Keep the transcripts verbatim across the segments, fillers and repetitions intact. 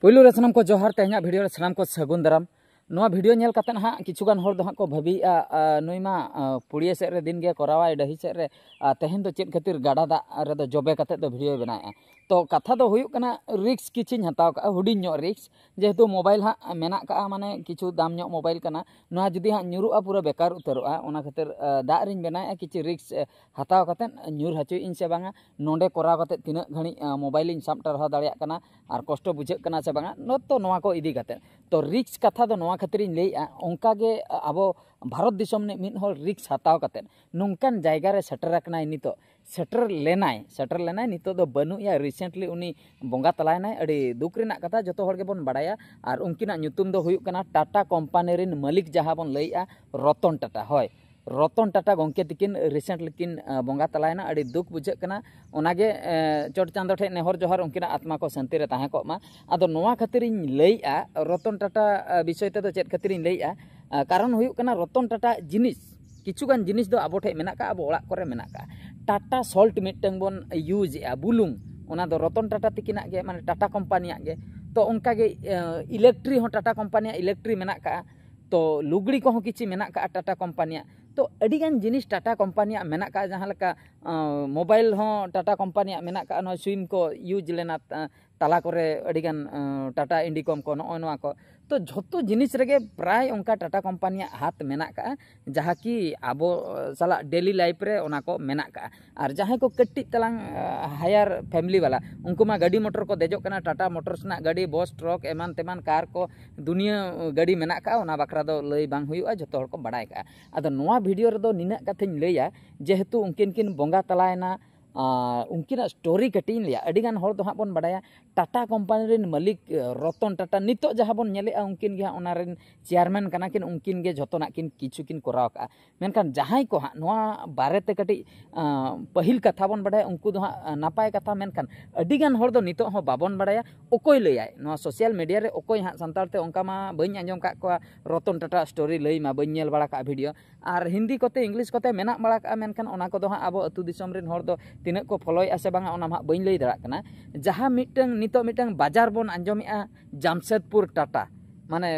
ᱯᱩᱭᱞᱩ ᱨᱮ ᱥᱟᱱᱟᱢ ᱠᱚ ᱡᱚᱦᱟᱨ, ᱛᱮᱦᱮᱧᱟᱜ ᱵᱷᱤᱰᱤᱭᱳ ᱨᱮ ᱥᱟᱱᱟᱢ ᱠᱚ ᱥᱟᱹᱜᱩᱱ ᱫᱟᱨᱟᱢ᱾ ᱱᱚᱣᱟ ᱵᱷᱤᱰᱤᱭᱳ ᱧᱮᱞ ᱠᱟᱛᱮᱫ ᱦᱟᱸᱜ ᱠᱤᱪᱷᱩ ᱜᱟᱱ ᱦᱚᱲ ᱫᱚ ᱦᱟᱸᱜ ᱠᱚ ᱵᱷᱟᱹᱵᱤᱭᱮᱫᱼᱟ, ᱟᱨ ᱱᱩᱭ ᱢᱟ ᱟᱨ ᱯᱩᱲᱤᱭᱟᱹ ᱥᱮᱫ ᱨᱮ ᱫᱤᱱ ᱜᱮ ᱠᱚᱨᱟᱣᱟᱭ, ᱰᱟᱹᱦᱤ ᱥᱮᱫ ᱨᱮ, ᱟᱨ ᱛᱮᱦᱮᱧ ᱫᱚ ᱪᱮᱫ ᱠᱷᱟᱹᱛᱤᱨ ᱜᱟᱰᱟ ᱫᱟᱜ ᱨᱮᱫᱚ ᱡᱚᱵᱮ ᱠᱟᱛᱮᱫ ᱫᱚ ᱵᱷᱤᱰᱤᱭᱳᱭ ᱵᱮᱱᱟᱣᱮᱫᱼᱟ᱾ ᱛᱚ ᱠᱟᱛᱷᱟ ᱫᱚ ᱦᱩᱭᱩᱜ ᱠᱟᱱᱟ, ᱨᱤᱠᱥ ᱠᱤᱪᱷᱤᱧ ᱦᱟᱛᱟᱣ ᱠᱟᱜᱼᱟ, ᱦᱩᱰᱤᱧ ᱧᱚᱜ ᱨᱤᱠᱥ, ᱡᱮᱦᱮᱛᱩ ᱢᱳᱵᱟᱭᱤᱞ ᱦᱟᱸᱜ ᱢᱮᱱᱟᱜ ᱠᱟᱜᱼᱟ, ᱢᱟᱱᱮ ᱠᱤᱪᱷᱩ ᱫᱟᱢ ᱧᱚᱜ ᱢᱳᱵᱟᱭᱤᱞ ᱠᱟᱱᱟ᱾ ᱱᱚᱣᱟ ᱡᱩᱫᱤ ᱦᱟᱸᱜ ᱧᱩᱨᱩᱜᱼᱟ, ᱯᱩᱨᱟᱹ ᱵᱮᱠᱟᱨ ᱩᱛᱟᱹᱨᱚᱜᱼᱟ᱾ ᱚᱱᱟ ᱠᱷᱟᱹᱛᱤᱨ ᱟᱨ ᱫᱟᱜ ᱨᱤᱧ ᱵᱮᱱᱟᱣᱮᱫᱼᱟ, ᱠᱤᱪᱷᱩ ᱨᱤᱠᱥ ᱦᱟᱛᱟᱣ ᱠᱟᱛᱮᱫ ᱧᱩᱨ ᱦᱚᱪᱚᱭᱮᱫ ᱤᱧ ᱥᱮ ᱵᱟᱝᱟ, ᱱᱚᱰᱮ ᱠᱚᱨᱟᱣ ᱠᱟᱛᱮᱫ ᱛᱤᱱᱟᱹᱜ ᱜᱷᱟᱹᱲᱤᱡ ᱟᱨ ᱢᱳᱵᱟᱭᱤᱞᱤᱧ ᱥᱟᱵ ᱴᱟᱨᱦᱟᱣ ᱫᱟᱲᱮᱭᱟᱜ ᱠᱟᱱᱟ ᱟᱨ ᱠᱚᱥᱴᱚ ᱵᱩᱡᱷᱟᱹᱜ ᱠᱟᱱᱟ ᱥᱮ ᱵᱟᱝᱟ, ᱱᱚᱛᱚ ᱱᱚᱣᱟ ᱠᱚ ᱤᱫᱤ ᱠᱟᱛᱮᱫ᱾ ᱛᱚ ᱨᱤᱠᱥ ᱠᱟᱛᱷᱟ ᱫᱚ ᱱᱚᱣᱟ ᱠᱷᱟᱹᱛᱤᱨᱤᱧ ᱞᱟᱹᱭᱮᱫᱼᱟ, ᱚᱱᱠᱟᱜᱮ ᱟᱵᱚ ᱵᱷᱟᱨᱚᱛ ᱫᱤᱥᱚᱢ ᱨᱤᱱᱤᱡ ᱢᱤᱫ ᱦᱚᱲ ᱨᱤᱠᱥ ᱦᱟᱛᱟᱣ ᱠᱟᱛᱮᱫ ᱱᱚᱝᱠᱟᱱ ᱡᱟᱭᱜᱟ ᱨᱮ ᱥᱮᱴᱮᱨ ᱟᱠᱟᱱᱟᱭ, ᱱᱤᱛᱚᱜ ᱥᱮᱴᱮᱨ ᱞᱮᱱᱟᱭ, ᱥᱮᱴᱮᱨ ᱞᱮᱱᱟᱭ, ᱱᱤᱛᱚᱜ ᱫᱚ ᱵᱟᱹᱱᱩᱜ ᱮᱭᱟ, ᱨᱤᱥᱮᱱᱴᱞᱤ ᱩᱱᱤ ᱵᱚᱸᱜᱟ ᱛᱟᱞᱟᱭᱮᱱᱟᱭ᱾ ᱟᱹᱰᱤ ᱫᱩᱠ ᱨᱮᱱᱟᱜ ᱠᱟᱛᱷᱟ, ᱡᱚᱛᱚ ᱦᱚᱲ ᱜᱮᱵᱚᱱ ᱵᱟᱲᱟᱭᱟ᱾ ᱟᱨ ᱩᱱᱠᱤᱱᱟᱜ ᱧᱩᱛᱩᱢ ᱫᱚ ᱦᱩᱭᱩᱜ ᱠᱟᱱᱟ ᱴᱟᱴᱟ ᱠᱳᱢᱯᱟᱱᱤ ᱨᱮᱱ ᱢᱟᱹᱞᱤᱠ, ᱡᱟᱦᱟᱸ ᱵᱚᱱ ᱞᱟᱹᱭᱮᱫᱼᱟ ᱨᱚᱛᱚᱱ ᱴᱟᱴᱟ᱾ ᱦᱳᱭ, ᱨᱚᱛᱚᱱ ᱴᱟᱴᱟ ᱜᱚᱢᱠᱮ ᱛᱤᱠᱤᱱ ᱨᱤᱥᱮᱱᱴᱞᱤ ᱠᱤᱱ ᱟᱨ ᱵᱚᱸᱜᱟ ᱛᱟᱞᱟᱭᱮᱱᱟ᱾ ᱟᱹᱰᱤ ᱫᱩᱠ ᱵᱩᱡᱷᱟᱹᱜ ᱠᱟᱱᱟ᱾ ᱚᱱᱟᱜᱮ ᱟᱨ ᱪᱚᱴ ᱪᱟᱸᱫᱚ ᱴᱷᱮᱱ ᱱᱮᱦᱚᱨ ᱡᱚᱦᱟᱨ, ᱩᱱᱠᱤᱱᱟᱜ ᱟᱛᱢᱟ ᱠᱚ ᱥᱟᱹᱱᱛᱤ ᱨᱮ ᱛᱟᱦᱮᱸ ᱠᱚᱜ ᱢᱟ᱾ ᱟᱫᱚ ᱱᱚᱣᱟ ᱠᱷᱟᱹᱛᱤᱨᱤᱧ ᱞᱟᱹᱭᱮᱫᱼᱟ, ᱨᱚᱛᱚᱱ ᱴᱟᱴᱟ ᱟᱨ ᱵᱤᱥᱚᱭ ᱛᱮᱫᱚ ᱪᱮᱫ ᱠᱷᱟᱹᱛᱤᱨᱤᱧ ᱞᱟᱹᱭᱮᱫᱼᱟ, ᱟᱨ ᱠᱟᱨᱚᱱ ᱦᱩᱭᱩᱜ ᱠᱟᱱᱟ, ᱨᱚᱛᱚᱱ ᱴᱟᱴᱟ ᱡᱤᱱᱤᱥ, ᱠᱤᱪᱷᱩᱜᱟᱱ ᱡᱤᱱᱤᱥ ᱫᱚ ᱟᱵᱚ ᱴᱷᱮᱱ ᱢᱮᱱᱟᱜ ᱠᱟᱜᱼᱟ, ᱟᱵᱚ ᱚᱲᱟᱜ ᱠᱚᱨᱮ ᱢᱮᱱᱟᱜ ᱠᱟᱜᱼᱟ᱾ ᱴᱟᱴᱟ ᱥᱚᱞᱴ ᱢᱤᱫᱴᱟᱝ ᱵᱚᱱ ᱤᱭᱩᱡᱽ ᱮᱫᱼᱟ, ᱵᱩᱞᱩᱝ, ᱚᱱᱟ ᱫᱚ ᱨᱚᱛᱚᱱ ᱴᱟᱴᱟ ᱛᱤᱠᱤᱱᱟᱜ ᱜᱮ, ᱢᱟᱱᱮ ᱴᱟᱴᱟ ᱠᱳᱢᱯᱟᱱᱤᱭᱟᱜ ᱜᱮ᱾ ᱛᱚ ᱚᱱᱠᱟᱜᱮ ᱟᱨ ᱤᱞᱮᱠᱴᱨᱤ ᱦᱚᱸ ᱴᱟᱴᱟ ᱠᱳᱢᱯᱟᱱᱤᱭᱟᱜ ᱤᱞᱮᱠᱴᱨᱤ ᱢᱮᱱᱟᱜ ᱠᱟᱜᱼᱟ᱾ ᱛᱚ ᱞᱩᱜᱽᱲᱤ ᱠᱚᱦᱚᱸ ᱠᱤᱪᱷᱤ ᱢᱮᱱᱟᱜ ᱠᱟᱜᱼᱟ ᱴᱟᱴᱟ ᱠᱳᱢᱯᱟᱱᱤᱭᱟᱜ᱾ ᱛᱚ ᱟᱹᱰᱤᱜᱟᱱ ᱡᱤᱱᱤᱥ ᱴᱟᱴᱟ ᱠᱳᱢᱯᱟᱱᱤᱭᱟᱜ ᱢᱮᱱᱟᱜ ᱠᱟᱜᱼᱟ, ᱡᱟᱦᱟᱸ ᱞᱮᱠᱟ ᱟᱨ ᱢᱳᱵᱟᱭᱤᱞ ᱦᱚᱸ ᱴᱟᱴᱟ ᱠᱳᱢᱯᱟᱱᱤᱭᱟᱜ ᱢᱮᱱᱟᱜ ᱠᱟᱜᱼᱟ, ᱱᱚᱣᱟ ᱥᱤᱢ ᱠᱚ ᱤᱭᱩᱡᱽ ᱞᱮᱱᱟ, ᱟᱨ ᱛᱟᱞᱟ ᱠᱚᱨᱮ ᱟᱹᱰᱤᱜᱟᱱ ᱟᱨ ᱴᱟᱴᱟ ᱤᱱᱰᱤᱠᱚᱢ ᱠᱚ, ᱱᱚᱜᱼᱚᱭ ᱱᱚᱣᱟ ᱠᱚ᱾ ᱛᱚ ᱡᱷᱚᱛᱚ ᱡᱤᱱᱤᱥ ᱨᱮᱜᱮ ᱯᱨᱟᱭ ᱚᱱᱠᱟ ᱴᱟᱴᱟ ᱠᱳᱢᱯᱟᱱᱤᱭᱟᱜ ᱦᱟᱛ ᱢᱮᱱᱟᱜ ᱠᱟᱜᱼᱟ, ᱡᱟᱦᱟᱸ ᱠᱤ ᱟᱵᱚ ᱥᱟᱞᱟᱜ ᱰᱮᱞᱤ ᱞᱟᱭᱤᱯᱷ ᱨᱮ ᱚᱱᱟ ᱠᱚ ᱢᱮᱱᱟᱜ ᱠᱟᱜᱼᱟ᱾ ᱟᱨ ᱡᱟᱦᱟᱸᱭ ᱠᱚ ᱠᱟᱹᱴᱤᱡ ᱛᱟᱞᱟᱝ ᱟᱨ ᱦᱟᱭᱟᱨ ᱯᱷᱮᱢᱤᱞᱤ ᱵᱟᱞᱟ, ᱩᱱᱠᱩ ᱢᱟ ᱜᱟᱹᱰᱤ ᱢᱚᱴᱚᱨ ᱠᱚ ᱫᱮᱡᱚᱜ ᱠᱟᱱᱟ, ᱴᱟᱴᱟ ᱢᱚᱴᱚᱨᱥ ᱨᱮᱱᱟᱜ ᱜᱟᱹᱰᱤ, ᱵᱚᱥ, ᱴᱨᱚᱠ, ᱮᱢᱟᱱ ᱛᱮᱢᱟᱱ ᱠᱟᱨ ᱠᱚ, ᱫᱩᱱᱤᱭᱟᱹ ᱜᱟᱹᱰᱤ ᱢᱮᱱᱟᱜ ᱠᱟᱜᱼᱟ, ᱚᱱᱟ ᱵᱟᱠᱷᱨᱟ ᱫᱚ ᱞᱟᱹᱭ ᱵᱟᱝ ᱦᱩᱭᱩᱜᱼᱟ, ᱡᱷᱚᱛᱚ ᱦᱚᱲ ᱠᱚ ᱵᱟᱲᱟᱭ ᱠᱟᱜᱼᱟ᱾ ᱟᱫᱚ ᱱᱚᱣᱟ ᱵᱷᱤᱰᱤᱭᱳ ᱨᱮᱫᱚ ᱱᱤᱱᱟᱹᱜ ᱠᱟᱛᱷᱟᱧ ᱞᱟᱹᱭᱟ, ᱡᱮᱦᱮᱛᱩ ᱩᱱᱠᱤᱱ ᱠᱤᱱ ᱵᱚᱸᱜᱟ ᱛᱟᱞᱟᱭᱮᱱᱟ, ᱟᱨ ᱩᱱᱠᱤᱱᱟᱜ ᱥᱴᱳᱨᱤ ᱠᱟᱹᱴᱤᱡ ᱤᱧ ᱞᱟᱹᱭᱟ᱾ ᱟᱹᱰᱤᱜᱟᱱ ᱦᱚᱲ ᱫᱚ ᱦᱟᱸᱜ ᱵᱚᱱ ᱵᱟᱲᱟᱭᱟ, ᱴᱟᱴᱟ ᱠᱳᱢᱯᱟᱱᱤ ᱨᱮᱱ ᱢᱟᱹᱞᱤᱠ, ᱟᱨ ᱨᱚᱛᱚᱱ ᱴᱟᱴᱟ, ᱱᱤᱛᱚᱜ ᱡᱟᱦᱟᱸ ᱵᱚᱱ ᱧᱮᱞᱮᱜᱼᱟ, ᱩᱱᱠᱤᱱ ᱜᱮ ᱦᱟᱸᱜ ᱚᱱᱟ ᱨᱮᱱ ᱪᱮᱭᱟᱨᱢᱮᱱ ᱠᱟᱱᱟ ᱠᱤᱱ, ᱩᱱᱠᱤᱱ ᱜᱮ ᱡᱷᱚᱛᱚᱱᱟᱜ ᱠᱤᱱ ᱠᱤᱪᱷᱩ ᱠᱤᱱ ᱠᱚᱨᱟᱣ ᱠᱟᱜᱼᱟ᱾ ᱢᱮᱱᱠᱷᱟᱱ ᱡᱟᱦᱟᱸᱭ ᱠᱚ ᱦᱟᱸᱜ ᱱᱚᱣᱟ ᱵᱟᱨᱮᱛᱮ ᱠᱟᱹᱴᱤᱡ ᱟᱸ, ᱯᱟᱹᱦᱤᱞ ᱠᱟᱛᱷᱟ ᱵᱚᱱ ᱵᱟᱰᱟᱭᱟ, ᱩᱱᱠᱩ ᱫᱚ ᱦᱟᱸᱜ ᱟᱸ, ᱱᱟᱯᱟᱭ ᱠᱟᱛᱷᱟ, ᱢᱮᱱᱠᱷᱟᱱ ᱟᱹᱰᱤᱜᱟᱱ ᱦᱚᱲ ᱫᱚ ᱱᱤᱛᱚᱜ ᱦᱚᱸ ᱵᱟᱵᱚᱱ ᱵᱟᱲᱟᱭᱟ᱾ ᱚᱠᱚᱭ ᱞᱟᱹᱭᱟᱭ ᱱᱚᱣᱟ ᱥᱳᱥᱟᱞ ᱢᱤᱰᱤᱭᱟ ᱨᱮ? ᱚᱠᱚᱭ ᱦᱟᱸᱜ ᱥᱟᱱᱛᱟᱲ ᱛᱮ ᱚᱱᱠᱟ ᱢᱟ ᱵᱟᱹᱧ ᱟᱸᱡᱚᱢ ᱠᱟᱜ ᱠᱚᱣᱟ, ᱨᱚᱛᱚᱱ ᱴᱟᱴᱟ ᱥᱴᱳᱨᱤ ᱞᱟᱹᱭ ᱢᱟ ᱵᱟᱹᱧ ᱧᱮᱞ ᱵᱟᱲᱟ ᱠᱟᱜ ᱵᱷᱤᱰᱤᱭᱳ᱾ ᱟᱨ ᱦᱤᱱᱫᱤ ᱠᱚᱛᱮ, ᱤᱝᱞᱤᱥ ᱠᱚᱛᱮ ᱢᱮᱱᱟᱜ ᱵᱟᱲᱟ ᱠᱟᱜᱼᱟ, ᱢᱮᱱᱠᱷᱟᱱ ᱚᱱᱟ ᱠᱚᱫᱚ ᱦᱟᱸᱜ ᱟᱵᱚ ᱟᱹᱛᱩ ᱫᱤᱥᱚᱢ ᱨᱮᱱ ᱦᱚᱲ ᱫᱚ ᱛᱤᱱᱟᱹᱜ ᱠᱚ ᱯᱷᱚᱞᱳᱭᱮᱫᱼᱟ ᱥᱮ ᱵᱟᱝᱟ, ᱚᱱᱟ ᱢᱟ ᱦᱟᱸᱜ ᱵᱟᱹᱧ ᱞᱟᱹᱭ ᱫᱟᱲᱮᱭᱟᱜ ᱠᱟᱱᱟ᱾ ᱡᱟᱦᱟᱸ ᱢᱤᱫᱴᱟᱝ, ᱱᱤᱛᱚᱜ ᱢᱤᱫᱴᱟᱝ ᱵᱟᱡᱟᱨ ᱵᱚᱱ ᱟᱸᱡᱚᱢᱮᱫᱼᱟ ᱡᱟᱢᱥᱮᱫᱽᱯᱩᱨ ᱴᱟᱴᱟ, ᱢᱟᱱᱮ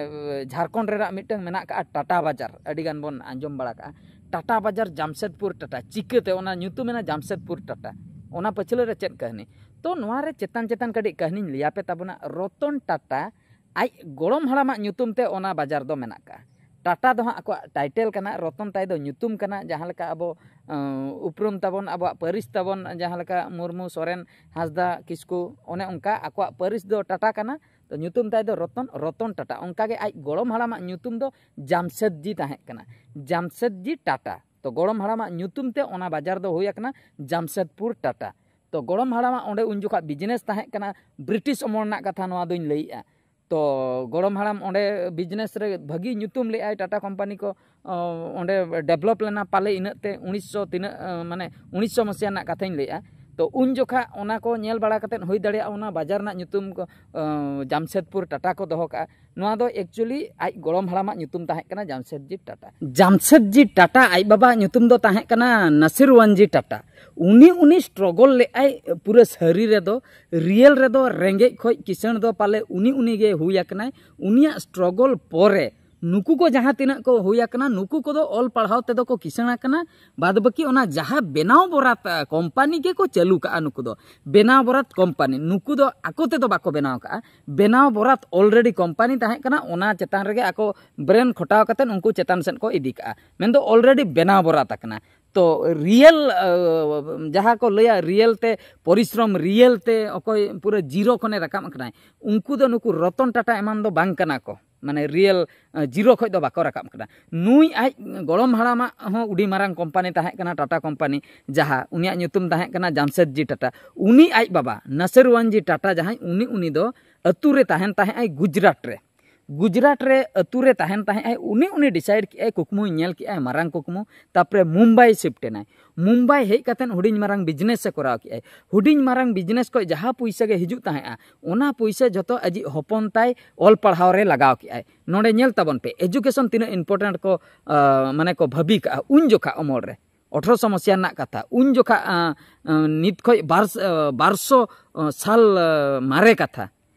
ᱡᱷᱟᱲᱠᱷᱚᱸᱰ ᱨᱮᱱᱟᱜ ᱢᱤᱫᱴᱟᱝ ᱢᱮᱱᱟᱜ ᱠᱟᱜᱼᱟ ᱴᱟᱴᱟ ᱵᱟᱡᱟᱨ, ᱟᱹᱰᱤᱜᱟᱱ ᱵᱚᱱ ᱟᱸᱡᱚᱢ ᱵᱟᱲᱟ ᱠᱟᱜᱼᱟ ᱴᱟᱴᱟ ᱵᱟᱡᱟᱨ ᱡᱟᱢᱥᱮᱫᱽᱯᱩᱨ ᱴᱟᱴᱟ᱾ ᱪᱤᱠᱟᱹᱛᱮ ᱚᱱᱟ ᱧᱩᱛᱩᱢ ᱮᱱᱟ ᱡᱟᱢᱥᱮᱫᱽᱯᱩᱨ ᱴᱟᱴᱟ? ᱚᱱᱟ ᱯᱟᱹᱪᱷᱞᱟᱹ ᱨᱮ ᱪᱮᱫ ᱠᱟᱹᱦᱱᱤ? ᱛᱚ ᱱᱚᱣᱟ ᱨᱮ ᱪᱮᱛᱟᱱ ᱪᱮᱛᱟᱱ ᱠᱟᱹᱴᱤᱡ ᱠᱟᱹᱦᱱᱤᱧ ᱞᱟᱹᱭᱟᱯᱮ ᱛᱟᱵᱚᱱᱟ᱾ ᱨᱚᱛᱚᱱ ᱴᱟᱴᱟ ᱟᱡ ᱜᱚᱲᱚᱢ ᱦᱟᱲᱟᱢᱟᱜ ᱧᱩᱛᱩᱢ ᱛᱮ ᱚᱱᱟ ᱵᱟᱡᱟᱨ ᱫᱚ ᱢᱮᱱᱟᱜ ᱠᱟᱜᱼᱟ᱾ ᱴᱟᱴᱟ ᱫᱚ ᱦᱟᱸᱜ ᱟᱠᱚᱣᱟᱜ ᱴᱟᱭᱴᱮᱞ ᱠᱟᱱᱟ, ᱨᱚᱛᱚᱱ ᱛᱟᱭ ᱫᱚ ᱧᱩᱛᱩᱢ ᱠᱟᱱᱟ᱾ ᱡᱟᱦᱟᱸ ᱞᱮᱠᱟ ᱟᱵᱚ ᱟᱸ, ᱩᱯᱨᱩᱢ ᱛᱟᱵᱚᱱ, ᱟᱵᱚᱣᱟᱜ ᱯᱟᱹᱨᱤᱥ ᱛᱟᱵᱚᱱ, ᱡᱟᱦᱟᱸ ᱞᱮᱠᱟ ᱢᱩᱨᱢᱩ, ᱥᱚᱨᱮᱱ, ᱦᱟᱸᱥᱫᱟ, ᱠᱤᱥᱠᱩ, ᱚᱱᱮ ᱚᱱᱠᱟ ᱟᱠᱚᱣᱟᱜ ᱯᱟᱹᱨᱤᱥ ᱫᱚ ᱴᱟᱴᱟ ᱠᱟᱱᱟ᱾ ᱛᱚ ᱧᱩᱛᱩᱢ ᱛᱟᱭ ᱫᱚ ᱨᱚᱛᱚᱱ, ᱨᱚᱛᱚᱱ ᱴᱟᱴᱟ᱾ ᱚᱱᱠᱟᱜᱮ ᱟᱡ ᱜᱚᱲᱚᱢ ᱦᱟᱲᱟᱢᱟᱜ ᱧᱩᱛᱩᱢ ᱫᱚ ᱡᱟᱢᱥᱮᱫᱽᱡᱤ ᱛᱟᱦᱮᱸ ᱠᱟᱱᱟ, ᱡᱟᱢᱥᱮᱫᱽᱡᱤ ᱴᱟᱴᱟ᱾ ᱛᱚ ᱜᱚᱲᱚᱢ ᱦᱟᱲᱟᱢᱟᱜ ᱧᱩᱛᱩᱢ ᱛᱮ ᱚᱱᱟ ᱵᱟᱡᱟᱨ ᱫᱚ ᱦᱩᱭ ᱟᱠᱟᱱᱟ ᱡᱟᱢᱥᱮᱫᱽᱯᱩᱨ ᱴᱟᱴᱟ᱾ ᱛᱚ ᱜᱚᱲᱚᱢ ᱦᱟᱲᱟᱢᱟᱜ ᱚᱸᱰᱮ ᱩᱱ ᱡᱚᱠᱷᱟᱜ ᱵᱤᱡᱽᱱᱮᱥ ᱛᱟᱦᱮᱸ ᱠᱟᱱᱟ, ᱵᱨᱤᱴᱤᱥ ᱚᱢᱚᱞ ᱨᱮᱱᱟᱜ ᱠᱟᱛᱷᱟ ᱱᱚᱣᱟ ᱫᱚᱧ ᱞᱟᱹᱭᱮᱜᱼᱟ᱾ ᱛᱚ ᱜᱚᱲᱚᱢ ᱦᱟᱲᱟᱢ ᱚᱸᱰᱮ ᱵᱤᱡᱽᱱᱮᱥ ᱨᱮ ᱵᱷᱟᱹᱜᱤ ᱧᱩᱛᱩᱢ ᱞᱮᱜᱼᱟᱭ, ᱴᱟᱴᱟ ᱠᱳᱢᱯᱟᱱᱤ ᱠᱚ ᱚ, ᱚᱸᱰᱮ ᱰᱮᱵᱷᱞᱚᱯ ᱞᱮᱱᱟ ᱯᱟᱞᱮ ᱤᱱᱟᱹᱜ ᱛᱮ ᱩᱱᱤᱥᱥᱚ ᱛᱤᱱᱟᱹᱜ, ᱚ, ᱢᱟᱱᱮ ᱩᱱᱤᱥᱥᱚ ᱢᱟᱥᱤᱦᱟ ᱨᱮᱱᱟᱜ ᱠᱟᱛᱷᱟᱧ ᱞᱟᱹᱭᱮᱜᱼᱟ᱾ ᱛᱚ ᱩᱱ ᱡᱚᱠᱷᱟ ᱚᱱᱟ ᱠᱚ ᱧᱮᱞ ᱵᱟᱲᱟ ᱠᱟᱛᱮᱫ ᱦᱩᱭ ᱫᱟᱲᱮᱭᱟᱜᱼᱟ ᱚᱱᱟ ᱵᱟᱡᱟᱨ ᱨᱮᱱᱟᱜ ᱧᱩᱛᱩᱢ ᱠᱚ, ᱚ, ᱡᱟᱢᱥᱮᱫᱽᱯᱩᱨ ᱴᱟᱴᱟ ᱠᱚ ᱫᱚᱦᱚ ᱠᱟᱜᱼᱟ᱾ ᱱᱚᱣᱟ ᱫᱚ actually ᱟᱡ ᱜᱚᱲᱚᱢ ᱦᱟᱲᱟᱢᱟᱜ ᱧᱩᱛᱩᱢ ᱛᱟᱦᱮᱸ ᱠᱟᱱᱟ ᱡᱟᱢᱥᱮᱫᱽᱡᱤ ᱴᱟᱴᱟ᱾ ᱡᱟᱢᱥᱮᱫᱽᱡᱤ ᱴᱟᱴᱟ ᱟᱡ ᱵᱟᱵᱟᱣᱟᱜ ᱧᱩᱛᱩᱢ ᱫᱚ ᱛᱟᱦᱮᱸ ᱠᱟᱱᱟ ᱱᱟᱥᱤᱨᱣᱟᱱᱡᱤ ᱴᱟᱴᱟ᱾ ᱩᱱᱤ, ᱩᱱᱤ ᱥᱴᱨᱚᱜᱚᱞ ᱞᱮᱜᱼᱟᱭ ᱯᱩᱨᱟᱹ ᱥᱟᱹᱨᱤ ᱨᱮᱫᱚ, ᱨᱤᱭᱮᱞ ᱨᱮᱫᱚ ᱨᱮᱸᱜᱮᱡ ᱠᱷᱚᱡ ᱠᱤᱥᱟᱹᱬ ᱫᱚ ᱯᱟᱞᱮ ᱩᱱᱤ, ᱩᱱᱤ ᱜᱮ ᱦᱩᱭ ᱟᱠᱟᱱᱟᱭ᱾ ᱩᱱᱤᱭᱟᱜ ᱥᱴᱨᱚᱜᱚᱞ ᱯᱚᱨᱮ ᱱᱩᱠᱩ ᱠᱚ ᱡᱟᱦᱟᱸ ᱛᱤᱱᱟᱹᱜ ᱠᱚ ᱦᱩᱭ ᱟᱠᱟᱱᱟ, ᱱᱩᱠᱩ ᱠᱚᱫᱚ ᱚᱞ ᱯᱟᱲᱦᱟᱣ ᱛᱮᱫᱚ ᱠᱚ ᱠᱤᱥᱟᱹᱬ ᱟᱠᱟᱱᱟ᱾ ᱵᱟᱫ ᱵᱟᱹᱠᱤ ᱚᱱᱟ ᱡᱟᱦᱟᱸ ᱵᱮᱱᱟᱣ ᱵᱚᱨᱟᱛ, ᱟ, ᱠᱳᱢᱯᱟᱱᱤ ᱜᱮᱠᱚ ᱪᱟᱹᱞᱩ ᱠᱟᱜᱼᱟ᱾ ᱱᱩᱠᱩ ᱫᱚ ᱵᱮᱱᱟᱣ ᱵᱚᱨᱟᱛ ᱠᱳᱢᱯᱟᱱᱤ, ᱱᱩᱠᱩ ᱫᱚ ᱟᱠᱚ ᱛᱮᱫᱚ ᱵᱟᱠᱚ ᱵᱮᱱᱟᱣ ᱠᱟᱜᱼᱟ᱾ ᱵᱮᱱᱟᱣ ᱵᱚᱨᱟᱛ already ᱠᱳᱢᱯᱟᱱᱤ ᱛᱟᱦᱮᱸ ᱠᱟᱱᱟ, ᱚᱱᱟ ᱪᱮᱛᱟᱱ ᱨᱮᱜᱮ ᱟᱠᱚ ᱵᱨᱮᱱ ᱠᱷᱚᱴᱟᱣ ᱠᱟᱛᱮᱫ ᱩᱱᱠᱩ ᱪᱮᱛᱟᱱ ᱥᱮᱫ ᱠᱚ ᱤᱫᱤ ᱠᱟᱜᱼᱟ᱾ ᱢᱮᱱᱫᱚ already ᱵᱮᱱᱟᱣ ᱵᱚᱨᱟᱛ ᱟᱠᱟᱱᱟ᱾ ᱛᱚ ᱨᱤᱭᱮᱞ, ᱟ, ᱡᱟᱦᱟᱸ ᱠᱚ ᱞᱟᱹᱭᱟ ᱨᱤᱭᱮᱞ ᱛᱮ ᱯᱚᱨᱤᱥᱨᱚᱢ, ᱨᱤᱭᱮᱞ ᱛᱮ ᱚᱠᱚᱭ ᱯᱩᱨᱟᱹ ᱡᱤᱨᱳ ᱠᱷᱚᱱᱮ ᱨᱟᱠᱟᱵ ᱟᱠᱟᱱᱟᱭ, ᱩᱱᱠᱩ ᱫᱚ ᱱᱩᱠᱩ ᱨᱚᱛᱚᱱ ᱴᱟᱴᱟ ᱮᱢᱟᱱ ᱫᱚ ᱵᱟᱝ ᱠᱟᱱᱟ ᱠᱚ᱾ ᱢᱟᱱᱮ ᱨᱤᱭᱮᱞ, ᱟ, ᱡᱤᱨᱳ ᱠᱷᱚᱡ ᱫᱚ ᱵᱟᱠᱚ ᱨᱟᱠᱟᱵ ᱠᱟᱱᱟ᱾ ᱱᱩᱭ ᱟᱡ ᱜᱚᱲᱚᱢ ᱦᱟᱲᱟᱢᱟᱜ ᱦᱚᱸ ᱟᱹᱰᱤ ᱢᱟᱨᱟᱝ ᱠᱳᱢᱯᱟᱱᱤ ᱛᱟᱦᱮᱸ ᱠᱟᱱᱟ, ᱴᱟᱴᱟ ᱠᱳᱢᱯᱟᱱᱤ, ᱡᱟᱦᱟᱸ ᱩᱱᱤᱭᱟᱜ ᱧᱩᱛᱩᱢ ᱛᱟᱦᱮᱸ ᱠᱟᱱᱟ ᱡᱟᱢᱥᱮᱫᱽᱡᱤ ᱴᱟᱴᱟ᱾ ᱩᱱᱤ ᱟᱡ ᱵᱟᱵᱟ ᱱᱟᱥᱤᱨᱣᱟᱱᱡᱤ ᱴᱟᱴᱟ ᱡᱟᱦᱟᱸᱭ, ᱩᱱᱤ, ᱩᱱᱤ ᱫᱚ ᱟᱹᱛᱩ ᱨᱮ ᱛᱟᱦᱮᱱ ᱛᱟᱦᱮᱸ ᱟᱭ ᱜᱩᱡᱽᱨᱟᱴ ᱨᱮ᱾ ᱜᱩᱡᱽᱨᱟᱴ ᱨᱮ ᱟᱹᱛᱩ ᱨᱮ ᱛᱟᱦᱮᱱ ᱛᱟᱦᱮᱸ ᱟᱭ, ᱩᱱᱤ, ᱩᱱᱤ ᱰᱤᱥᱟᱭᱤᱰ ᱠᱮᱜᱼᱟᱭ, ᱠᱩᱠᱢᱩᱭ ᱧᱮᱞ ᱠᱮᱜᱼᱟᱭ, ᱢᱟᱨᱟᱝ ᱠᱩᱠᱢᱩ᱾ ᱛᱟᱨᱯᱚᱨᱮ ᱢᱩᱢᱵᱟᱭ ᱥᱤᱯᱴ ᱮᱱᱟᱭ᱾ ᱢᱩᱢᱵᱟᱭ ᱦᱮᱡ ᱠᱟᱛᱮᱫ ᱦᱩᱰᱤᱧ ᱢᱟᱨᱟᱝ ᱵᱤᱡᱽᱱᱮᱥ ᱮ ᱠᱚᱨᱟᱣ ᱠᱮᱜᱼᱟᱭ᱾ ᱦᱩᱰᱤᱧ ᱢᱟᱨᱟᱝ ᱵᱤᱡᱽᱱᱮᱥ ᱠᱷᱚᱡ ᱡᱟᱦᱟᱸ ᱯᱩᱭᱥᱟᱹ ᱜᱮ ᱦᱤᱡᱩᱜ ᱛᱟᱦᱮᱸᱜᱼᱟ, ᱚᱱᱟ ᱯᱩᱭᱥᱟᱹ ᱡᱷᱚᱛᱚ ᱟᱡᱤᱡ ᱦᱚᱯᱚᱱ ᱛᱟᱭ ᱚᱞ ᱯᱟᱲᱦᱟᱣ ᱨᱮ ᱞᱟᱜᱟᱣ ᱠᱮᱜᱼᱟᱭ᱾ ᱱᱚᱰᱮ ᱧᱮᱞ ᱛᱟᱵᱚᱱ ᱯᱮ, ᱮᱡᱩᱠᱮᱥᱚᱱ ᱛᱤᱱᱟᱹᱜ ᱤᱢᱯᱚᱨᱴᱮᱱᱴ ᱠᱚ, ᱟ, ᱢᱟᱱᱮ ᱠᱚ ᱵᱷᱟᱹᱵᱤ ᱠᱟᱜᱼᱟ ᱩᱱ ᱡᱚᱠᱷᱟ ᱚᱢᱚᱞ ᱨᱮ᱾ ᱟᱴᱷᱨᱚᱥᱚ ᱢᱚᱥᱤᱦᱟ ᱨᱮᱱᱟᱜ ᱠᱟᱛᱷᱟ, ᱩᱱ ᱡᱚᱠᱷᱟ ᱟᱸ, ᱟᱸ, ᱱᱤᱛ ᱠᱷᱚᱡ ᱵᱟᱨ ᱟᱸ, ᱵᱟᱨᱥᱚ ᱟᱸ, ᱥᱟᱞ ᱟᱸ, ᱢᱟᱨᱮ ᱠᱟᱛᱷᱟ,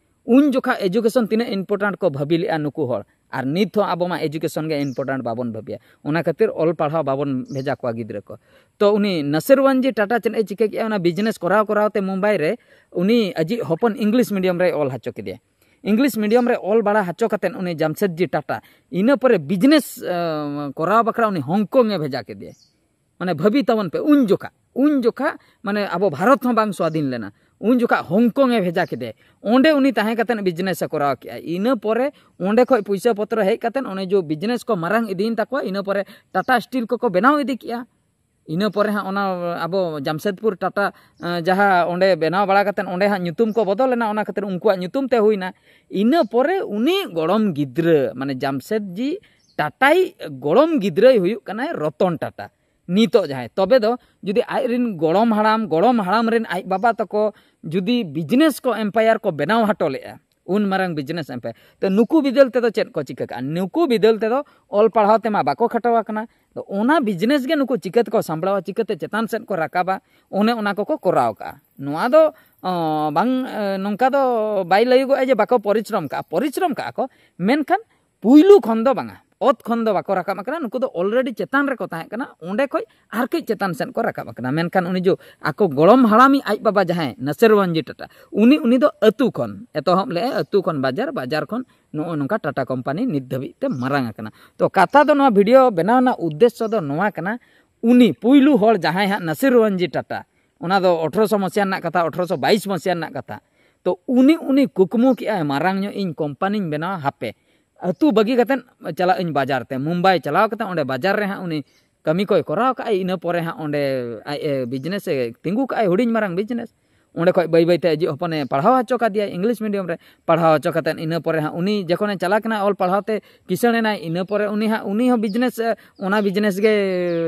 ᱩᱱ ᱡᱚᱠᱷᱟ ᱮᱡᱩᱠᱮᱥᱚᱱ ᱛᱤᱱᱟᱹᱜ ᱤᱢᱯᱚᱨᱴᱮᱱᱴ ᱠᱚ ᱵᱷᱟᱹᱵᱤ ᱞᱮᱫᱼᱟ ᱱᱩᱠᱩ ᱦᱚᱲ᱾ ᱟᱨ ᱱᱤᱛ ᱦᱚᱸ ᱟᱵᱚ ᱢᱟ ᱮᱡᱩᱠᱮᱥᱚᱱ ᱜᱮ ᱤᱢᱯᱚᱨᱴᱮᱱᱴ ᱵᱟᱵᱚᱱ ᱵᱷᱟᱹᱵᱤᱭᱟ, ᱚᱱᱟ ᱠᱷᱟᱹᱛᱤᱨ ᱚᱞ ᱯᱟᱲᱦᱟᱣ ᱵᱟᱵᱚᱱ ᱵᱷᱮᱡᱟ ᱠᱚᱣᱟ ᱜᱤᱫᱽᱨᱟᱹ ᱠᱚ᱾ ᱛᱚ ᱩᱱᱤ ᱱᱟᱥᱤᱨ ᱣᱟᱱᱡᱤ ᱴᱟᱴᱟ ᱪᱮᱫ ᱮ ᱪᱤᱠᱟᱹ ᱠᱮᱜᱼᱟ? ᱚᱱᱟ ᱵᱤᱡᱽᱱᱮᱥ ᱠᱚᱨᱟᱣ ᱠᱚᱨᱟᱣ ᱛᱮ ᱢᱩᱢᱵᱟᱭ ᱨᱮ ᱩᱱᱤ ᱟᱡᱤᱡ ᱦᱚᱯᱚᱱ ᱤᱝᱞᱤᱥ ᱢᱤᱰᱤᱭᱟᱢ ᱨᱮᱭ ᱚᱞ ᱦᱚᱪᱚ ᱠᱮᱫᱮᱭᱟ᱾ ᱤᱝᱞᱤᱥ ᱢᱤᱰᱤᱭᱟᱢ ᱨᱮ ᱚᱞ ᱵᱟᱲᱟ ᱦᱚᱪᱚ ᱠᱟᱛᱮᱫ ᱩᱱᱤ ᱡᱟᱢᱥᱮᱫᱽᱡᱤ ᱴᱟᱴᱟ ᱤᱱᱟᱹ ᱯᱚᱨᱮ ᱵᱤᱡᱽᱱᱮᱥ ᱟᱸ, ᱠᱚᱨᱟᱣ ᱵᱟᱠᱷᱨᱟ ᱩᱱᱤ ᱦᱚᱝᱠᱚᱝ ᱮ ᱵᱷᱮᱡᱟ ᱠᱮᱫᱮᱭᱟ᱾ ᱢᱟᱱᱮ ᱵᱷᱟᱹᱵᱤ ᱛᱟᱵᱚᱱ ᱯᱮ, ᱩᱱ ᱡᱚᱠᱷᱟ ᱩᱱ ᱡᱚᱠᱷᱟ ᱢᱟᱱᱮ ᱟᱵᱚ ᱵᱷᱟᱨᱚᱛ ᱦᱚᱸ ᱵᱟᱝ ᱥᱣᱟᱫᱷᱤᱱ ᱞᱮᱱᱟ, ᱩᱱ ᱡᱚᱠᱷᱟ ᱦᱚᱝᱠᱚᱝ ᱮ ᱵᱷᱮᱡᱟ ᱠᱮᱫᱮ᱾ ᱚᱸᱰᱮ ᱩᱱᱤ ᱛᱟᱦᱮᱸ ᱠᱟᱛᱮᱫ ᱵᱤᱡᱽᱱᱮᱥ ᱮ ᱠᱚᱨᱟᱣ ᱠᱮᱜᱼᱟ᱾ ᱤᱱᱟᱹ ᱯᱚᱨᱮ ᱚᱸᱰᱮ ᱠᱷᱚᱡ ᱯᱩᱭᱥᱟᱹ ᱯᱚᱛᱨᱚ ᱦᱮᱡ ᱠᱟᱛᱮᱫ ᱚᱱᱮ ᱡᱚ ᱵᱤᱡᱽᱱᱮᱥ ᱠᱚ ᱢᱟᱨᱟᱝ ᱤᱫᱤᱭᱮᱱ ᱛᱟᱠᱚᱣᱟ᱾ ᱤᱱᱟᱹ ᱯᱚᱨᱮ ᱴᱟᱴᱟ ᱥᱴᱤᱞ ᱠᱚᱠᱚ ᱵᱮᱱᱟᱣ ᱤᱫᱤ ᱠᱮᱜᱼᱟ᱾ ᱤᱱᱟᱹ ᱯᱚᱨᱮ ᱦᱟᱸᱜ ᱚᱱᱟ ᱟᱵᱚ ᱡᱟᱢᱥᱮᱫᱽᱯᱩᱨ ᱴᱟᱴᱟ ᱟᱸ, ᱡᱟᱦᱟᱸ ᱚᱸᱰᱮ ᱵᱮᱱᱟᱣ ᱵᱟᱲᱟ ᱠᱟᱛᱮᱫ ᱚᱸᱰᱮ ᱦᱟᱸᱜ ᱧᱩᱛᱩᱢ ᱠᱚ ᱵᱚᱫᱚᱞ ᱮᱱᱟ, ᱚᱱᱟ ᱠᱷᱟᱹᱛᱤᱨ ᱩᱱᱠᱩᱣᱟᱜ ᱧᱩᱛᱩᱢ ᱛᱮ ᱦᱩᱭᱱᱟ᱾ ᱤᱱᱟᱹ ᱯᱚᱨᱮ ᱩᱱᱤ ᱜᱚᱲᱚᱢ ᱜᱤᱫᱽᱨᱟᱹ ᱢᱟᱱᱮ ᱡᱟᱢᱥᱮᱫᱽᱡᱤ ᱴᱟᱴᱟᱭ ᱜᱚᱲᱚᱢ ᱜᱤᱫᱽᱨᱟᱹᱭ ᱦᱩᱭᱩᱜ ᱠᱟᱱᱟᱭ ᱨᱚᱛᱚᱱ ᱴᱟᱴᱟ᱾ ᱱᱤᱛᱚᱜ ᱡᱟᱦᱟᱸᱭ, ᱛᱚᱵᱮ ᱫᱚ ᱡᱩᱫᱤ ᱟᱡ ᱨᱤᱱ ᱜᱚᱲᱚᱢ ᱦᱟᱲᱟᱢ, ᱜᱚᱲᱚᱢ ᱦᱟᱲᱟᱢ ᱨᱤᱱ ᱟᱡ ᱵᱟᱵᱟ ᱛᱟᱠᱚ ᱡᱩᱫᱤ ᱵᱤᱡᱽᱱᱮᱥ ᱠᱚ ᱮᱢᱯᱟᱭᱟᱨ ᱠᱚ ᱵᱮᱱᱟᱣ ᱦᱚᱴᱚ ᱞᱮᱫᱼᱟ, ᱩᱱ ᱢᱟᱨᱟᱝ ᱵᱤᱡᱽᱱᱮᱥ ᱮᱢᱯᱟᱭᱟᱨ, ᱛᱚ ᱱᱩᱠᱩ ᱵᱤᱫᱟᱹᱞ ᱛᱮᱫᱚ ᱪᱮᱫ ᱠᱚ ᱪᱤᱠᱟᱹ ᱠᱟᱜᱼᱟ? ᱱᱩᱠᱩ ᱵᱤᱫᱟᱹᱞ ᱛᱮᱫᱚ ᱚᱞ ᱯᱟᱲᱦᱟᱣ ᱛᱮᱢᱟ ᱵᱟᱠᱚ ᱠᱷᱟᱴᱚ ᱟᱠᱟᱱᱟ᱾ ᱛᱚ ᱚᱱᱟ ᱵᱤᱡᱽᱱᱮᱥ ᱜᱮ ᱱᱩᱠᱩ ᱪᱤᱠᱟᱹ ᱛᱮᱠᱚ ᱥᱟᱢᱵᱲᱟᱣᱟ, ᱪᱤᱠᱟᱹᱛᱮ ᱪᱮᱛᱟᱱ ᱥᱮᱫ ᱠᱚ ᱨᱟᱠᱟᱵᱟ, ᱚᱱᱮ ᱚᱱᱟ ᱠᱚᱠᱚ ᱠᱚᱨᱟᱣ ᱠᱟᱜᱼᱟ᱾ ᱱᱚᱣᱟ ᱫᱚ ᱚᱸ, ᱵᱟᱝ ᱮ, ᱱᱚᱝᱠᱟ ᱫᱚ ᱵᱟᱭ ᱞᱟᱹᱭᱚᱜᱚᱜᱼᱟ ᱡᱮ ᱵᱟᱠᱚ ᱯᱚᱨᱤᱥᱨᱚᱢ ᱠᱟᱜᱼᱟ, ᱯᱚᱨᱤᱥᱨᱚᱢ ᱠᱟᱜᱼᱟ ᱠᱚ, ᱢᱮᱱᱠᱷᱟᱱ ᱯᱩᱭᱞᱩ ᱠᱷᱚᱱ ᱫᱚ ᱵᱟᱝᱟ, ᱚᱛ ᱠᱷᱚᱱ ᱫᱚ ᱵᱟᱠᱚ ᱨᱟᱠᱟᱵ ᱟᱠᱟᱱᱟ᱾ ᱱᱩᱠᱩ ᱫᱚ ᱚᱞᱨᱮᱰᱤ ᱪᱮᱛᱟᱱ ᱨᱮᱠᱚ ᱛᱟᱦᱮᱸ ᱠᱟᱱᱟ, ᱚᱸᱰᱮ ᱠᱷᱚᱡ ᱟᱨ ᱠᱟᱹᱡ ᱪᱮᱛᱟᱱ ᱥᱮᱫ ᱠᱚ ᱨᱟᱠᱟᱵ ᱟᱠᱟᱱᱟ᱾ ᱢᱮᱱᱠᱷᱟᱱ ᱩᱱᱤ ᱡᱚ ᱟᱠᱚ ᱜᱚᱲᱚᱢ ᱦᱟᱲᱟᱢᱤᱡ ᱟᱡ ᱵᱟᱵᱟ ᱡᱟᱦᱟᱸᱭ ᱱᱟᱥᱤᱨ ᱣᱟᱱᱡᱤ ᱴᱟᱴᱟ, ᱩᱱᱤ ᱩᱱᱤ ᱫᱚ ᱟᱹᱛᱩ ᱠᱷᱚᱱ ᱮᱛᱚᱦᱚᱵ ᱞᱮᱫᱼᱟᱭ, ᱟᱹᱛᱩ ᱠᱷᱚᱱ ᱵᱟᱡᱟᱨ, ᱵᱟᱡᱟᱨ ᱠᱷᱚᱱ ᱱᱚᱜᱼᱚ ᱱᱚᱝᱠᱟ ᱴᱟᱴᱟ ᱠᱳᱢᱯᱟᱱᱤ ᱱᱤᱛ ᱫᱷᱟᱹᱵᱤᱡ ᱛᱮ ᱢᱟᱨᱟᱝ ᱟᱠᱟᱱᱟ᱾ ᱛᱚ ᱠᱟᱛᱷᱟ ᱫᱚ, ᱱᱚᱣᱟ ᱵᱷᱤᱰᱤᱭᱳ ᱵᱮᱱᱟᱣ ᱨᱮᱱᱟᱜ ᱩᱫᱽᱫᱮᱥᱥᱚ ᱫᱚ ᱱᱚᱣᱟ ᱠᱟᱱᱟ, ᱩᱱᱤ ᱯᱩᱭᱞᱩ ᱦᱚᱲ ᱡᱟᱦᱟᱸᱭ ᱦᱟᱸᱜ ᱱᱟᱥᱤᱨ ᱣᱟᱱᱡᱤ ᱴᱟᱴᱟ, ᱚᱱᱟ ᱫᱚ ᱟᱴᱷᱨᱚᱥᱚ ᱢᱚᱥᱤᱦᱟ ᱨᱮᱱᱟᱜ ᱠᱟᱛᱷᱟ, ᱟᱴᱷᱨᱚᱥᱚ ᱵᱟᱭᱤᱥ ᱢᱚᱥᱤᱦᱟ ᱨᱮᱱᱟᱜ ᱠᱟᱛᱷᱟ᱾ ᱛᱚ ᱩᱱᱤ ᱩᱱᱤ ᱠᱩᱠᱢᱩ ᱠᱮᱜᱼᱟᱭ, ᱢᱟᱨᱟᱝ ᱧᱚᱜ ᱤᱧ ᱠᱳᱢᱯᱟᱱᱤᱧ ᱵᱮᱱᱟᱣᱟ, ᱦᱟᱯᱮ ᱟᱹᱛᱩ ᱵᱟᱹᱜᱤ ᱠᱟᱛᱮᱫ ᱪᱟᱞᱟᱜ ᱟᱹᱧ ᱵᱟᱡᱟᱨ ᱛᱮ, ᱢᱩᱢᱵᱟᱭ ᱪᱟᱞᱟᱣ ᱠᱟᱛᱮᱫ ᱚᱸᱰᱮ ᱵᱟᱡᱟᱨ ᱨᱮ ᱦᱟᱸᱜ ᱩᱱᱤ ᱠᱟᱹᱢᱤ ᱠᱚᱭ ᱠᱚᱨᱟᱣ ᱠᱟᱜᱼᱟᱭ᱾ ᱤᱱᱟᱹ ᱯᱚᱨᱮ ᱦᱟᱸᱜ ᱚᱸᱰᱮ ᱟᱡ ᱮ ᱵᱤᱡᱽᱱᱮᱥ ᱮ ᱛᱤᱸᱜᱩ ᱠᱟᱜᱼᱟᱭ, ᱦᱩᱰᱤᱧ ᱢᱟᱨᱟᱝ ᱵᱤᱡᱽᱱᱮᱥ᱾ ᱚᱸᱰᱮ ᱠᱷᱚᱡ ᱵᱟᱹᱭ ᱵᱟᱹᱭ ᱛᱮ ᱟᱡᱤᱡ ᱦᱚᱯᱚᱱᱮ ᱯᱟᱲᱦᱟᱣ ᱦᱚᱪᱚ ᱠᱟᱫᱮᱭᱟ ᱤᱝᱞᱤᱥ ᱢᱤᱰᱤᱭᱟᱢ ᱨᱮ᱾ ᱯᱟᱲᱦᱟᱣ ᱦᱚᱪᱚ ᱠᱟᱛᱮᱫ ᱤᱱᱟᱹ ᱯᱚᱨᱮ ᱦᱟᱸᱜ ᱩᱱᱤ ᱡᱚᱠᱷᱚᱱᱮ ᱪᱟᱞᱟᱜ ᱠᱟᱱᱟ ᱚᱞ ᱯᱟᱲᱦᱟᱣ ᱛᱮ ᱠᱤᱥᱟᱹᱬ ᱮᱱᱟᱭ, ᱤᱱᱟᱹ ᱯᱚᱨᱮ ᱩᱱᱤ ᱦᱟᱸᱜ, ᱩᱱᱤ ᱦᱚᱸ ᱵᱤᱡᱽᱱᱮᱥ, ᱮ, ᱚᱱᱟ ᱵᱤᱡᱽᱱᱮᱥ ᱜᱮ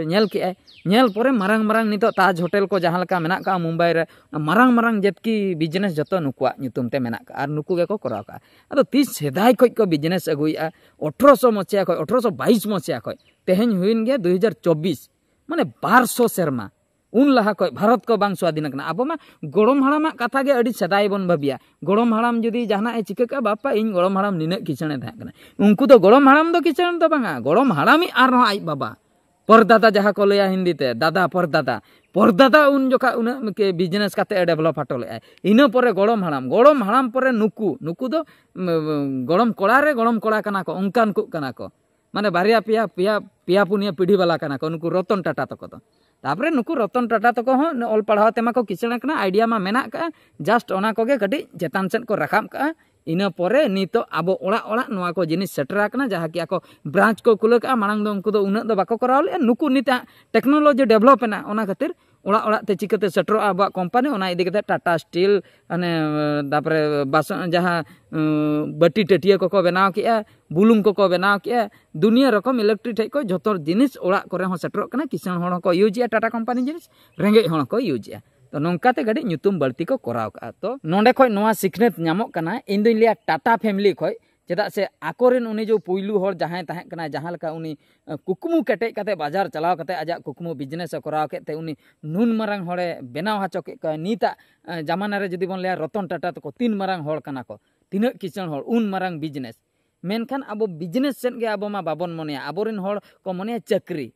ᱧᱮᱞ ᱠᱮᱜᱼᱟᱭ᱾ ᱧᱮᱞ ᱯᱚᱨᱮ ᱢᱟᱨᱟᱝ ᱢᱟᱨᱟᱝ ᱱᱤᱛᱚᱜ ᱛᱟᱡᱽ ᱦᱳᱴᱮᱞ ᱠᱚ ᱡᱟᱦᱟᱸ ᱞᱮᱠᱟ ᱢᱮᱱᱟᱜ ᱠᱟᱜᱼᱟ ᱢᱩᱢᱵᱟᱭ ᱨᱮ, ᱢᱟᱨᱟᱝ ᱢᱟᱨᱟᱝ ᱡᱮᱛᱠᱤ ᱵᱤᱡᱽᱱᱮᱥ ᱡᱚᱛᱚ ᱱᱩᱠᱩᱣᱟᱜ ᱧᱩᱛᱩᱢ ᱛᱮ ᱢᱮᱱᱟᱜ ᱠᱟᱜᱼᱟ ᱟᱨ ᱱᱩᱠᱩ ᱜᱮᱠᱚ ᱠᱚᱨᱟᱣ ᱠᱟᱜᱼᱟ᱾ ᱟᱫᱚ ᱛᱤᱥ ᱥᱮᱫᱟᱭ ᱠᱷᱚᱡ ᱠᱚ ᱵᱤᱡᱽᱱᱮᱥ ᱟᱹᱜᱩᱭᱮᱜᱼᱟ, ᱟᱴᱷᱨᱚᱥᱚ ᱢᱚᱥᱤᱦᱟ ᱠᱷᱚᱡ, ᱟᱴᱷᱨᱚᱥᱚ ᱵᱟᱭᱤᱥ ᱢᱚᱥᱤᱦᱟ ᱠᱷᱚᱡ ᱛᱮᱦᱮᱧ ᱦᱩᱭᱮᱱ ᱜᱮᱭᱟ ᱫᱩ ᱦᱟᱡᱟᱨ ᱪᱚᱵᱵᱤᱥ᱾ ᱢᱟᱱᱮ ᱵᱟᱨ ᱥᱚ ᱥᱮᱨᱢᱟ ᱩᱱ ᱞᱟᱦᱟ ᱠᱷᱚᱱ ᱵᱷᱟᱨᱚᱛ ᱠᱚ ᱵᱟᱝ ᱥᱣᱟᱫᱷᱤᱱ ᱟᱠᱟᱱᱟ᱾ ᱟᱵᱚ ᱢᱟ ᱜᱚᱲᱚᱢ ᱦᱟᱲᱟᱢᱟᱜ ᱠᱟᱛᱷᱟ ᱜᱮ ᱟᱹᱰᱤ ᱥᱮᱫᱟᱭ ᱵᱚᱱ ᱵᱷᱟᱹᱵᱤᱭᱟ᱾ ᱜᱚᱲᱚᱢ ᱦᱟᱲᱟᱢ ᱡᱩᱫᱤ ᱡᱟᱦᱟᱱᱟᱜ ᱮ ᱪᱤᱠᱟᱹ ᱠᱟᱜᱼᱟ, ᱵᱟᱯᱟ, ᱤᱧ ᱜᱚᱲᱚᱢ ᱦᱟᱲᱟᱢ ᱱᱤᱱᱟᱹᱜ ᱠᱤᱥᱟᱹᱬᱮ ᱛᱟᱦᱮᱸ ᱠᱟᱱᱟ᱾ ᱩᱱᱠᱩ ᱫᱚ ᱜᱚᱲᱚᱢ ᱦᱟᱲᱟᱢ ᱫᱚ ᱠᱤᱥᱟᱹᱬ ᱫᱚ ᱵᱟᱝᱟ, ᱜᱚᱲᱚᱢ ᱦᱟᱲᱟᱢᱤᱡ ᱟᱨᱦᱚᱸ ᱟᱡ ᱵᱟᱵᱟ, ᱯᱚᱨᱫᱟᱫᱟ ᱡᱟᱦᱟᱸ ᱠᱚ ᱞᱟᱹᱭᱟ ᱦᱤᱱᱫᱤ ᱛᱮ, ᱫᱟᱫᱟ ᱯᱚᱨᱫᱟᱫᱟ, ᱯᱚᱨᱫᱟᱫᱟ ᱩᱱ ᱡᱚᱠᱷᱟ ᱩᱱᱟᱹᱜ ᱵᱤᱡᱽᱱᱮᱥ ᱠᱟᱛᱮ ᱮ ᱰᱮᱵᱷᱞᱚᱯ ᱦᱚᱴᱚ ᱞᱮᱫᱼᱟᱭ᱾ ᱤᱱᱟᱹ ᱯᱚᱨᱮ ᱜᱚᱲᱚᱢ ᱦᱟᱲᱟᱢ, ᱜᱚᱲᱚᱢ ᱦᱟᱲᱟᱢ ᱯᱚᱨᱮ ᱱᱩᱠᱩ, ᱱᱩᱠᱩ ᱫᱚ ᱩᱢ, ᱜᱚᱲᱚᱢ ᱠᱚᱲᱟ ᱨᱮ ᱜᱚᱲᱚᱢ ᱠᱚᱲᱟ ᱠᱟᱱᱟ ᱠᱚ, ᱚᱱᱠᱟᱱ ᱠᱚ ᱠᱟᱱᱟ ᱠᱚ᱾ ᱢᱟᱱᱮ ᱵᱟᱨᱭᱟ ᱯᱮᱭᱟ, ᱯᱮᱭᱟ, ᱯᱮᱭᱟ ᱯᱩᱱᱭᱟᱹ ᱯᱤᱲᱦᱤ ᱵᱟᱞᱟ ᱠᱟᱱᱟ ᱠᱚ ᱱᱩᱠᱩ ᱨᱚᱛᱚᱱ ᱴᱟᱴᱟ ᱛᱟᱠᱚ ᱫᱚ᱾ ᱛᱟᱯᱚᱨᱮ ᱱᱩᱠᱩ ᱨᱚᱛᱚᱱ ᱴᱟᱴᱟ ᱛᱟᱠᱚ ᱦᱚᱸ ᱚᱞ ᱯᱟᱲᱦᱟᱣ ᱛᱮᱢᱟ ᱠᱚ ᱠᱤᱥᱟᱹᱬ ᱟᱠᱟᱱᱟ, ᱟᱭᱰᱤᱭᱟ ᱢᱟ ᱢᱮᱱᱟᱜ ᱠᱟᱜᱼᱟ, ᱡᱟᱥᱴ ᱚᱱᱟ ᱠᱚᱜᱮ ᱠᱟᱹᱴᱤᱡ ᱪᱮᱛᱟᱱ ᱥᱮᱫ ᱠᱚ ᱨᱟᱠᱟᱵ ᱠᱟᱜᱼᱟ᱾ ᱤᱱᱟᱹ ᱯᱚᱨᱮ ᱱᱤᱛᱚᱜ ᱟᱵᱚ ᱚᱲᱟᱜ ᱚᱲᱟᱜ ᱱᱚᱣᱟ ᱠᱚ ᱡᱤᱱᱤᱥ ᱥᱮᱴᱮᱨ ᱟᱠᱟᱱᱟ, ᱡᱟᱦᱟᱸ ᱠᱤ ᱟᱠᱚ ᱵᱨᱟᱧᱪ ᱠᱚ ᱠᱷᱩᱞᱟᱹᱣ ᱠᱟᱜᱼᱟ᱾ ᱢᱟᱲᱟᱝ ᱫᱚ ᱩᱱᱠᱩ ᱫᱚ ᱩᱱᱟᱹᱜ ᱫᱚ ᱵᱟᱠᱚ ᱠᱚᱨᱟᱣ ᱞᱮᱫᱼᱟ, ᱱᱩᱠᱩ ᱱᱤᱛᱟᱜ ᱴᱮᱠᱱᱳᱞᱚᱡᱤ ᱰᱮᱵᱷᱞᱚᱯ ᱮᱱᱟ, ᱚᱱᱟ ᱠᱷᱟᱹᱛᱤᱨ ᱚᱲᱟᱜ ᱚᱲᱟᱜ ᱛᱮ ᱪᱤᱠᱟᱹᱛᱮ ᱥᱮᱴᱮᱨᱚᱜᱼᱟ ᱟᱵᱚᱣᱟᱜ ᱠᱳᱢᱯᱟᱱᱤ, ᱚᱱᱟ ᱤᱫᱤ ᱠᱟᱛᱮ ᱴᱟᱴᱟ ᱥᱴᱤᱞ, ᱦᱟᱱᱮ, ᱛᱟᱯᱚᱨᱮ ᱵᱟᱥᱚᱱ, ᱡᱟᱦᱟᱸ, ᱩᱸ, ᱵᱟᱹᱴᱤ ᱴᱟᱹᱴᱤᱭᱟᱹ ᱠᱚᱠᱚ ᱵᱮᱱᱟᱣ ᱠᱮᱜᱼᱟ, ᱵᱩᱞᱩᱝ ᱠᱚᱠᱚ ᱵᱮᱱᱟᱣ ᱠᱮᱜᱼᱟ, ᱫᱩᱱᱤᱭᱟᱹ ᱨᱚᱠᱚᱢ ᱤᱞᱮᱠᱴᱨᱤᱠ ᱴᱷᱮᱡ ᱠᱚ ᱡᱷᱚᱛᱚ ᱡᱤᱱᱤᱥ ᱚᱲᱟᱜ ᱠᱚᱨᱮ ᱦᱚᱸ ᱥᱮᱴᱮᱨᱚᱜ ᱠᱟᱱᱟ᱾ ᱠᱤᱥᱟᱹᱬ ᱦᱚᱲ ᱦᱚᱸᱠᱚ ᱤᱭᱩᱡᱽ ᱮᱜᱼᱟ ᱴᱟᱴᱟ ᱠᱳᱢᱯᱟᱱᱤ ᱡᱤᱱᱤᱥ, ᱨᱮᱸᱜᱮᱡ ᱦᱚᱲ ᱦᱚᱸᱠᱚ ᱤᱭᱩᱡᱽ ᱮᱜᱼᱟ᱾ ᱛᱚ ᱱᱚᱝᱠᱟᱛᱮ ᱠᱟᱹᱴᱤᱡ ᱧᱩᱛᱩᱢ ᱵᱟᱹᱲᱛᱤ ᱠᱚ ᱠᱚᱨᱟᱣ ᱠᱟᱜᱼᱟ᱾ ᱛᱚ ᱱᱚᱸᱰᱮ ᱠᱷᱚᱡ ᱱᱚᱣᱟ ᱥᱤᱠᱷᱱᱟᱹᱛ ᱧᱟᱢᱚᱜ ᱠᱟᱱᱟ, ᱤᱧ ᱫᱩᱧ ᱞᱟᱹᱭᱟ ᱴᱟᱴᱟ ᱯᱷᱮᱢᱤᱞᱤ ᱠᱷᱚᱡ, ᱪᱮᱫᱟᱜ ᱥᱮ ᱟᱠᱚᱨᱮᱱ ᱩᱱᱤ ᱡᱮ ᱯᱩᱭᱞᱩ ᱦᱚᱲ ᱡᱟᱦᱟᱸᱭ ᱛᱟᱦᱮᱸ ᱠᱟᱱᱟᱭ, ᱡᱟᱦᱟᱸ ᱞᱮᱠᱟ ᱩᱱᱤ, ᱮ, ᱠᱩᱠᱢᱩ ᱠᱮᱴᱮᱡ ᱠᱟᱛᱮ ᱵᱟᱡᱟᱨ ᱪᱟᱞᱟᱣ ᱠᱟᱛᱮ ᱟᱡᱟᱜ ᱠᱩᱠᱢᱩ ᱵᱤᱡᱽᱱᱮᱥ ᱮ ᱠᱚᱨᱟᱣ ᱠᱮᱫ ᱛᱮ ᱩᱱᱤ ᱱᱩᱱ ᱢᱟᱨᱟᱝ ᱦᱚᱲᱮ ᱵᱮᱱᱟᱣ ᱦᱚᱪᱚ ᱠᱮᱫ ᱠᱚᱣᱟ᱾ ᱱᱤᱛᱟᱜ, ᱮ, ᱡᱟᱢᱟᱱᱟ ᱨᱮ ᱡᱩᱫᱤ ᱵᱚᱱ ᱞᱟᱹᱭᱟ ᱨᱚᱛᱚᱱ ᱴᱟᱴᱟ ᱛᱟᱠᱚ ᱛᱤᱱ ᱢᱟᱨᱟᱝ ᱦᱚᱲ ᱠᱟᱱᱟ ᱠᱚ, ᱛᱤᱱᱟᱹᱜ ᱠᱤᱥᱟᱹᱬ ᱦᱚᱲ, ᱩᱱ ᱢᱟᱨᱟᱝ ᱵᱤᱡᱽᱱᱮᱥ᱾ ᱢᱮᱱᱠᱷᱟᱱ ᱟᱵᱚ ᱵᱤᱡᱽᱱᱮᱥ ᱥᱮᱫ ᱜᱮ ᱟᱵᱚ ᱢᱟ ᱵᱟᱵᱚᱱ ᱢᱚᱱᱮᱭᱟ, ᱟᱵᱚᱨᱮᱱ ᱦᱚᱲ ᱠᱚ ᱢᱚᱱᱮᱭᱟ ᱪᱟᱹᱠᱨᱤ᱾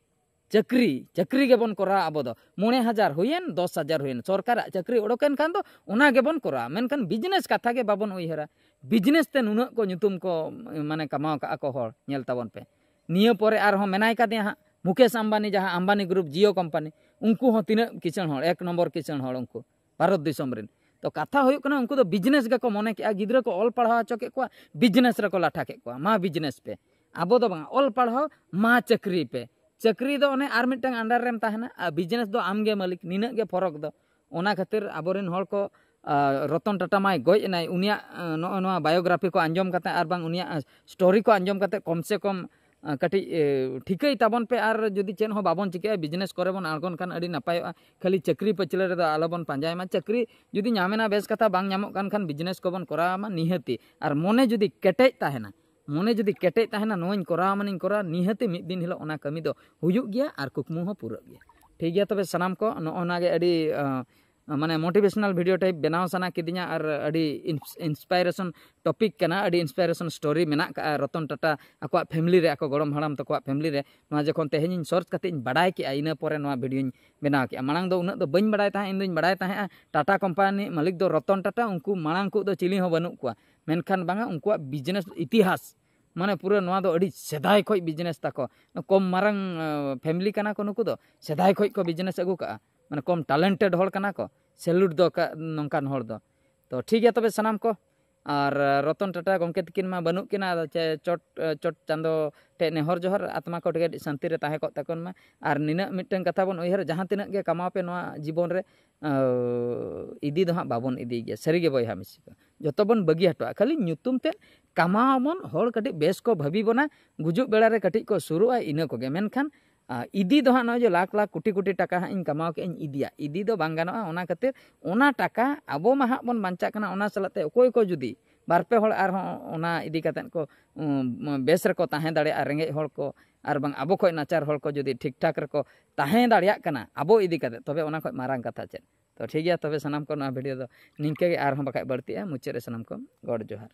ᱪᱟᱹᱠᱨᱤ, ᱪᱟᱹᱠᱨᱤ ᱜᱮᱵᱚᱱ ᱠᱚᱨᱟᱣᱟ ᱟᱵᱚ ᱫᱚ᱾ ᱢᱚᱬᱮ ᱦᱟᱡᱟᱨ ᱦᱩᱭᱮᱱ, ᱫᱚᱥ ᱦᱟᱡᱟᱨ ᱦᱩᱭᱮᱱ, ᱥᱚᱨᱠᱟᱨᱟᱜ ᱪᱟᱹᱠᱨᱤ ᱚᱰᱚᱠᱮᱱ ᱠᱷᱟᱱ ᱫᱚ ᱚᱱᱟ ᱜᱮᱵᱚᱱ ᱠᱚᱨᱟᱣᱟ᱾ ᱢᱮᱱᱠᱷᱟᱱ ᱵᱤᱡᱽᱱᱮᱥ ᱠᱟᱛᱷᱟ ᱜᱮ ᱵᱟᱵᱚᱱ ᱩᱭᱦᱟᱹᱨᱟ᱾ ᱵᱤᱡᱽᱱᱮᱥ ᱛᱮ ᱱᱩᱱᱟᱹᱜ ᱠᱚ ᱧᱩᱛᱩᱢ ᱠᱚ, ᱢᱟᱱᱮ, ᱠᱟᱢᱟᱣ ᱠᱟᱜᱼᱟ ᱠᱚ ᱦᱚᱲ, ᱧᱮᱞ ᱛᱟᱵᱚᱱ ᱯᱮ᱾ ᱱᱤᱭᱟᱹ ᱯᱚᱨᱮ ᱟᱨᱦᱚᱸ ᱢᱮᱱᱟᱭ ᱠᱟᱫᱮᱭᱟ ᱦᱟᱸᱜ ᱢᱩᱠᱮᱥ ᱟᱢᱵᱟᱱᱤ, ᱡᱟᱦᱟᱸ ᱟᱢᱵᱟᱱᱤ ᱜᱨᱩᱯ, ᱡᱤᱭᱳ ᱠᱳᱢᱯᱟᱱᱤ, ᱩᱱᱠᱩ ᱦᱚᱸ ᱛᱤᱱᱟᱹᱜ ᱠᱤᱥᱟᱹᱬ ᱦᱚᱲ, ᱮᱠ ᱱᱚᱢᱵᱚᱨ ᱠᱤᱥᱟᱹᱬ ᱦᱚᱲ ᱩᱱᱠᱩ ᱵᱷᱟᱨᱚᱛ ᱫᱤᱥᱚᱢ ᱨᱮᱱ᱾ ᱛᱚ ᱠᱟᱛᱷᱟ ᱦᱩᱭᱩᱜ ᱠᱟᱱᱟ, ᱩᱱᱠᱩ ᱫᱚ ᱵᱤᱡᱽᱱᱮᱥ ᱜᱮᱠᱚ ᱢᱚᱱᱮ ᱠᱮᱜᱼᱟ, ᱜᱤᱫᱽᱨᱟᱹ ᱠᱚ ᱚᱞ ᱯᱟᱲᱦᱟᱣ ᱦᱚᱪᱚ ᱠᱮᱫ ᱠᱚᱣᱟ, ᱵᱤᱡᱽᱱᱮᱥ ᱨᱮᱠᱚ ᱞᱟᱴᱷᱟ ᱠᱮᱫ ᱠᱚᱣᱟ, ᱢᱟ ᱵᱤᱡᱽᱱᱮᱥ ᱯᱮ᱾ ᱟᱵᱚ ᱫᱚ ᱵᱟᱝ, ᱚᱞ ᱯᱟᱲᱦᱟᱣ, ᱢᱟ ᱪᱟᱹᱠᱨᱤ ᱯᱮ᱾ ᱪᱟᱹᱠᱨᱤ ᱫᱚ ᱚᱱᱮ ᱟᱨ ᱢᱤᱫᱴᱟᱝ ᱟᱱᱰᱟᱨ ᱨᱮᱢ ᱛᱟᱦᱮᱱᱟ, ᱟᱨ ᱵᱤᱡᱽᱱᱮᱥ ᱫᱚ ᱟᱢᱜᱮ ᱢᱟᱹᱞᱤᱠ, ᱱᱤᱱᱟᱹᱜ ᱜᱮ ᱯᱷᱚᱨᱚᱠ ᱫᱚ᱾ ᱚᱱᱟ ᱠᱷᱟᱹᱛᱤᱨ ᱟᱵᱚᱨᱮᱱ ᱦᱚᱲ ᱠᱚ, ᱟ, ᱨᱚᱛᱚᱱ ᱴᱟᱴᱟ ᱢᱟᱭ ᱜᱚᱡ ᱮᱱᱟᱭ, ᱩᱱᱤᱭᱟᱜ, ᱟ, ᱱᱚᱜᱼᱚ ᱱᱚᱣᱟ ᱵᱟᱭᱳᱜᱨᱟᱯᱷᱤ ᱠᱚ ᱟᱸᱡᱚᱢ ᱠᱟᱛᱮ ᱟᱨ ᱵᱟᱝ ᱩᱱᱤᱭᱟᱜ, ᱟ, ᱥᱴᱳᱨᱤ ᱠᱚ ᱟᱸᱡᱚᱢ ᱠᱟᱛᱮ ᱠᱚᱢ ᱥᱮ ᱠᱚᱢ, ᱟ, ᱠᱟᱹᱴᱤᱡ, ᱮ, ᱴᱷᱤᱠᱟᱹᱭ ᱛᱟᱵᱚᱱ ᱯᱮ᱾ ᱟᱨ ᱡᱩᱫᱤ ᱪᱮᱫ ᱦᱚᱸ ᱵᱟᱵᱚᱱ ᱪᱤᱠᱟᱹᱭᱟ, ᱵᱤᱡᱽᱱᱮᱥ ᱠᱚᱨᱮ ᱵᱚᱱ ᱟᱬᱜᱚᱱ ᱠᱷᱟᱱ ᱟᱹᱰᱤ ᱱᱟᱯᱟᱭᱚᱜᱼᱟ᱾ ᱠᱷᱟᱹᱞᱤ ᱪᱟᱹᱠᱨᱤ ᱯᱟᱹᱪᱷᱞᱟᱹ ᱨᱮᱫᱚ ᱟᱞᱚᱵᱚᱱ ᱯᱟᱸᱡᱟᱭ ᱢᱟ᱾ ᱪᱟᱹᱠᱨᱤ ᱡᱩᱫᱤ ᱧᱟᱢᱮᱱᱟ ᱵᱮᱥ ᱠᱟᱛᱷᱟ, ᱵᱟᱝ ᱧᱟᱢᱚᱜ ᱠᱟᱱ ᱠᱷᱟᱱ ᱵᱤᱡᱽᱱᱮᱥ ᱠᱚᱵᱚᱱ ᱠᱚᱨᱟᱣ ᱢᱟ ᱱᱤᱦᱟᱹᱛᱤ᱾ ᱟᱨ ᱢᱚᱱᱮ ᱡᱩᱫᱤ ᱠᱮᱴᱮᱡ ᱛᱟᱦᱮᱱᱟ, ᱢᱚᱱᱮ ᱡᱩᱫᱤ ᱠᱮᱴᱮᱡ ᱛᱟᱦᱮᱱᱟ, ᱱᱚᱣᱟᱧ ᱠᱚᱨᱟᱣᱟ ᱢᱟᱱᱮᱧ ᱠᱚᱨᱟᱣᱟ, ᱱᱤᱦᱟᱹᱛᱤ ᱢᱤᱫ ᱫᱤᱱ ᱦᱤᱞᱳᱜ ᱚᱱᱟ ᱠᱟᱹᱢᱤ ᱫᱚ ᱦᱩᱭᱩᱜ ᱜᱮᱭᱟ ᱟᱨ ᱠᱩᱠᱢᱩ ᱦᱚᱸ ᱯᱩᱨᱟᱹᱜ ᱜᱮᱭᱟ᱾ ᱴᱷᱤᱠ ᱜᱮᱭᱟ, ᱛᱚᱵᱮ ᱥᱟᱱᱟᱢ ᱠᱚ ᱱᱚᱜᱼᱚ ᱱᱟ ᱜᱮ ᱟᱹᱰᱤ ᱟᱸ, ᱢᱟᱱᱮ motivational video type ᱵᱮᱱᱟᱣ ᱥᱟᱱᱟ ᱠᱤᱫᱤᱧᱟ ᱟᱨ ᱟᱹᱰᱤ ins- inspiration topic ᱠᱟᱱᱟ, ᱟᱹᱰᱤ inspiration story ᱢᱮᱱᱟᱜ ᱠᱟᱜᱼᱟ ᱨᱚᱛᱚᱱ ᱴᱟᱴᱟ ᱟᱠᱚᱣᱟᱜ family ᱨᱮ, ᱟᱠᱚ ᱜᱚᱲᱚᱢ ᱦᱟᱲᱟᱢ ᱛᱟᱠᱚᱣᱟᱜ family ᱨᱮ᱾ ᱱᱚᱣᱟ ᱡᱚᱠᱷᱚᱱ ᱛᱮᱦᱮᱧ ᱤᱧ search ᱠᱟᱛᱮ ᱤᱧ ᱵᱟᱰᱟᱭ ᱠᱮᱜᱼᱟ, ᱤᱱᱟᱹ ᱯᱚᱨᱮ ᱱᱚᱣᱟ videoᱧ ᱵᱮᱱᱟᱣ ᱠᱮᱜᱼᱟ᱾ ᱢᱟᱲᱟᱝ ᱫᱚ ᱩᱱᱟᱹᱜ ᱫᱚ ᱵᱟᱹᱧ ᱵᱟᱰᱟᱭ ᱛᱟᱦᱮᱸᱫ, ᱤᱧ ᱫᱩᱧ ᱵᱟᱰᱟᱭ ᱛᱟᱦᱮᱸᱫᱼᱟ ᱴᱟᱴᱟ ᱠᱳᱢᱯᱟᱱᱤ ᱢᱟᱹᱞᱤᱠ ᱫᱚ ᱨᱚᱛᱚᱱ ᱴᱟᱴᱟ, ᱩᱱᱠᱩ ᱢᱟᱲᱟᱝ ᱠᱚ ᱫᱚ ᱪᱤᱞᱤ ᱦᱚᱸ ᱵᱟᱹᱱᱩᱜ ᱠᱚᱣᱟ, ᱢᱮᱱᱠᱷᱟᱱ ᱵᱟᱝᱟ, ᱩᱱᱠᱩᱣᱟᱜ business ᱤᱛᱤᱦᱟᱥ ᱢᱟᱱᱮ ᱯᱩᱨᱟᱹ ᱱᱚᱣᱟ ᱫᱚ ᱟᱹᱰᱤ ᱥᱮᱫᱟᱭ ᱠᱷᱚᱱ business ᱛᱟᱠᱚ᱾ ᱠᱚᱢ ᱢᱟᱨᱟᱝ family ᱠᱟᱱᱟ ᱠᱚ ᱱᱩᱠᱩ ᱫᱚ, ᱥᱮᱫᱟᱭ ᱠᱷᱚᱱ ᱠᱚ business ᱟᱹᱜᱩ ᱠᱟᱜᱼᱟ᱾ ᱢᱟᱱᱮ ᱠᱚᱢ talented ᱦᱚᱲ ᱠᱟᱱᱟ ᱠᱚ, salute ᱫᱚ ᱠᱟ- ᱱᱚᱝᱠᱟᱱ ᱦᱚᱲ ᱫᱚ᱾ ᱛᱚ ᱴᱷᱤᱠ ᱜᱮᱭᱟ ᱛᱚᱵᱮ ᱥᱟᱱᱟᱢ ᱠᱚ, ᱟᱨ ᱨᱚᱛᱚᱱ ᱴᱟᱴᱟ ᱜᱚᱢᱠᱮ ᱛᱤᱠᱤᱱ ᱢᱟ ᱵᱟᱹᱱᱩᱜ ᱠᱤᱱᱟ, ᱟᱫᱚ ᱪᱮ ᱪᱚᱴ ᱪᱚᱴ ᱪᱟᱸᱫᱚ ᱴᱷᱮᱡ ᱱᱮᱦᱚᱨ ᱡᱚᱦᱟᱨ, ᱟᱛᱢᱟ ᱠᱚ ᱠᱟᱹᱴᱤᱡ ᱥᱟᱱᱛᱤ ᱨᱮ ᱛᱟᱦᱮᱸ ᱠᱚᱜ ᱛᱟᱠᱚᱱ ᱢᱟ᱾ ᱟᱨ ᱱᱤᱱᱟᱹᱜ ᱢᱤᱫᱴᱟᱝ ᱠᱟᱛᱷᱟ ᱵᱚᱱ ᱩᱭᱦᱟᱹᱨ, ᱡᱟᱦᱟᱸ ᱛᱤᱱᱟᱹᱜ ᱜᱮ ᱠᱟᱢᱟᱣ ᱯᱮ ᱱᱚᱣᱟ ᱡᱤᱵᱚᱱ ᱨᱮ, ᱟᱸ, ᱤᱫᱤ ᱫᱚ ᱦᱟᱸᱜ ᱵᱟᱵᱚᱱ ᱤᱫᱤᱭ ᱜᱮᱭᱟ, ᱥᱟᱹᱨᱤ ᱜᱮ ᱵᱚᱭᱦᱟ ᱢᱤᱥᱤ ᱠᱚ, ᱡᱚᱛᱚ ᱵᱚᱱ ᱵᱟᱹᱜᱤ ᱦᱚᱴᱚᱣᱟᱜᱼᱟ᱾ ᱠᱷᱟᱹᱞᱤ ᱧᱩᱛᱩᱢ ᱛᱮ ᱠᱟᱢᱟᱣ ᱟᱵᱚᱱ, ᱦᱚᱲ ᱠᱟᱹᱴᱤᱡ ᱵᱮᱥ ᱠᱚ ᱵᱷᱟᱹᱵᱤ ᱵᱚᱱᱟ, ᱜᱩᱡᱩᱜ ᱵᱮᱲᱟ ᱨᱮ ᱠᱟᱹᱴᱤᱡ ᱠᱚ ᱥᱩᱨᱩᱜᱼᱟ, ᱤᱱᱟᱹ ᱠᱚᱜᱮ᱾ ᱢᱮᱱᱠᱷᱟᱱ ᱟᱸ, ᱤᱫᱤ ᱫᱚ ᱦᱟᱸᱜ ᱱᱚᱜᱼᱚᱭ ᱡᱮ ᱞᱟᱠᱷ ᱞᱟᱠᱷ ᱠᱳᱴᱤ ᱠᱳᱴᱤ ᱴᱟᱠᱟ ᱦᱟᱸᱜ ᱤᱧ ᱠᱟᱢᱟᱣ ᱠᱮᱜᱼᱟ, ᱤᱧ ᱤᱫᱤᱭᱟ, ᱤᱫᱤ ᱫᱚ ᱵᱟᱝ ᱜᱟᱱᱚᱜᱼᱟ᱾ ᱚᱱᱟ ᱠᱷᱟᱹᱛᱤᱨ ᱚᱱᱟ ᱴᱟᱠᱟ ᱟᱵᱚ ᱢᱟ ᱦᱟᱸᱜ ᱵᱚᱱ ᱵᱟᱧᱪᱟᱜ ᱠᱟᱱᱟ, ᱚᱱᱟ ᱥᱟᱞᱟᱜ ᱛᱮ ᱚᱠᱚᱭ ᱠᱚ ᱡᱩᱫᱤ ᱵᱟᱨ ᱯᱮ ᱦᱚᱲ ᱟᱨᱦᱚᱸ ᱚᱱᱟ ᱤᱫᱤ ᱠᱟᱛᱮᱫ ᱠᱚ, ᱩᱸ, ᱵᱮᱥ ᱨᱮᱠᱚ ᱛᱟᱦᱮᱸ ᱫᱟᱲᱮᱭᱟᱜᱼᱟ, ᱨᱮᱸᱜᱮᱡ ᱦᱚᱲ ᱠᱚ ᱟᱨ ᱵᱟᱝ ᱟᱵᱚ ᱠᱷᱚᱱ ᱱᱟᱪᱟᱨ ᱦᱚᱲ ᱠᱚ ᱡᱩᱫᱤ ᱴᱷᱤᱠ ᱴᱷᱟᱠ ᱨᱮᱠᱚ ᱛᱟᱦᱮᱸ ᱫᱟᱲᱮᱭᱟᱜ ᱠᱟᱱᱟ ᱟᱵᱚ ᱤᱫᱤ ᱠᱟᱛᱮᱫ, ᱛᱚᱵᱮ ᱚᱱᱟ ᱠᱷᱚᱱ ᱢᱟᱨᱟᱝ ᱠᱟᱛᱷᱟ ᱪᱮᱫ? ᱛᱚ ᱴᱷᱤᱠ ᱜᱮᱭᱟ, ᱛᱚᱵᱮ ᱥᱟᱱᱟᱢ ᱠᱚ ᱱᱚᱣᱟ video ᱫᱚ ᱱᱤᱝᱠᱟᱹ ᱜᱮ, ᱟᱨᱦᱚᱸ ᱵᱟᱠᱷᱟᱡ ᱵᱟᱹᱲᱛᱤᱜᱼᱟ᱾ ᱢᱩᱪᱟᱹᱫ ᱨᱮ ᱥᱟᱱᱟᱢ ᱠᱚ ᱜᱚᱰ ᱡᱚᱦᱟᱨ᱾